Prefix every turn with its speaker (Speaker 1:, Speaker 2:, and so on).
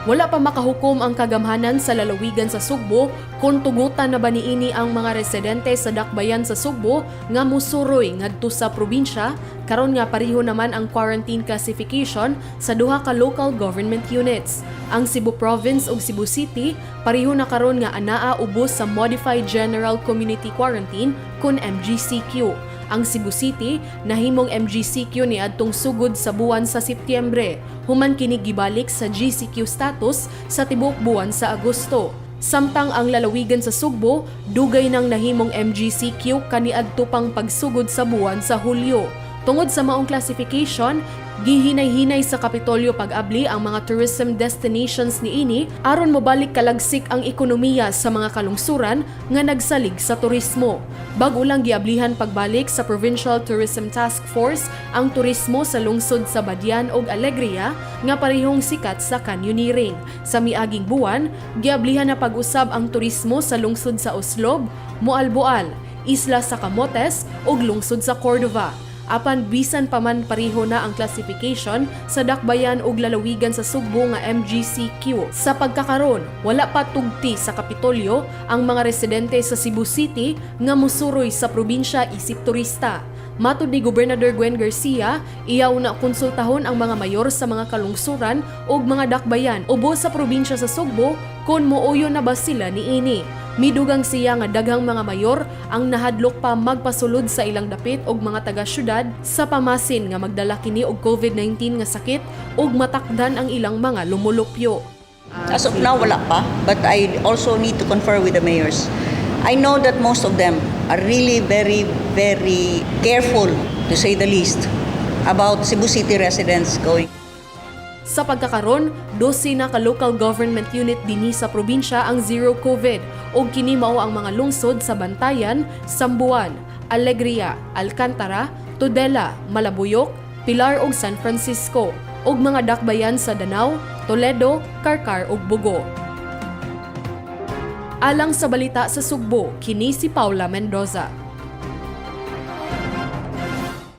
Speaker 1: Wala pa makahukom ang kagamhanan sa lalawigan sa Sugbo kung tugutan na ba niini ang mga residente sa dakbayan sa Sugbo nga musuroy ngadto sa probinsya karon nga pareho naman ang quarantine classification sa duha ka local government units. Ang Cebu Province ug Cebu City pareho na karon nga anaa ubos sa Modified General Community Quarantine kon MGCQ. Ang Cebu City nahimong MGCQ ni adtong sugod sa buwan sa Setyembre. Human kini gibalik sa GCQ status sa tibuok buwan sa Agosto. Samtang ang lalawigan sa Sugbo dugay nang nahimong MGCQ kaniadto pang pagsugod sa buwan sa Hulyo. Tungod sa maong classification, gihinay-hinay sa Kapitolyo pag-abli ang mga tourism destinations niini aron mobalik kalagsik ang ekonomiya sa mga kalungsuran nga nagsalig sa turismo. Bag-o lang giablihan pagbalik sa Provincial Tourism Task Force ang turismo sa lungsod sa Badian ug Alegria nga parehong sikat sa canyoneering. Sa miaging buwan, giablihan na pag-usab ang turismo sa lungsod sa Oslob, Moalboal, Isla sa Camotes ug lungsod sa Cordova. Apan bisan pa man pareho na ang classification sa dakbayan ug lalawigan sa Sugbo nga MGCQ. Sa pagkakaron, wala pa tugti sa Kapitolyo ang mga residente sa Cebu City nga musuroy sa probinsya isip turista. Matod ni Gobernador Gwen Garcia, iyaw na konsultahon ang mga mayor sa mga kalungsuran ug mga dakbayan ubos sa probinsya sa Sugbo kung muuyo na ba sila niini. Midugang siya nga daghang mga mayor ang nahadlok pa magpasulod sa ilang dapit og mga taga-syudad sa pamasin nga magdala kini og COVID-19 nga sakit ug matakdan ang ilang mga lumulupyo.
Speaker 2: As of now, wala pa. But I also need to confer with the mayors. I know that most of them are really very, very careful, to say the least, about Cebu City residents going.
Speaker 1: Sa pagkakaron, 12 na ka local government unit dinhi sa probinsya ang zero COVID ug kini mao ang mga lungsod sa Bantayan, Samboan, Alegria, Alcantara, Tudela, Malabuyoc, Pilar ug San Francisco ug mga dakbayan sa Danao, Toledo, Carcar ug Bogo. Alang sa Balita sa Sugbo, kini si Paula Mendoza.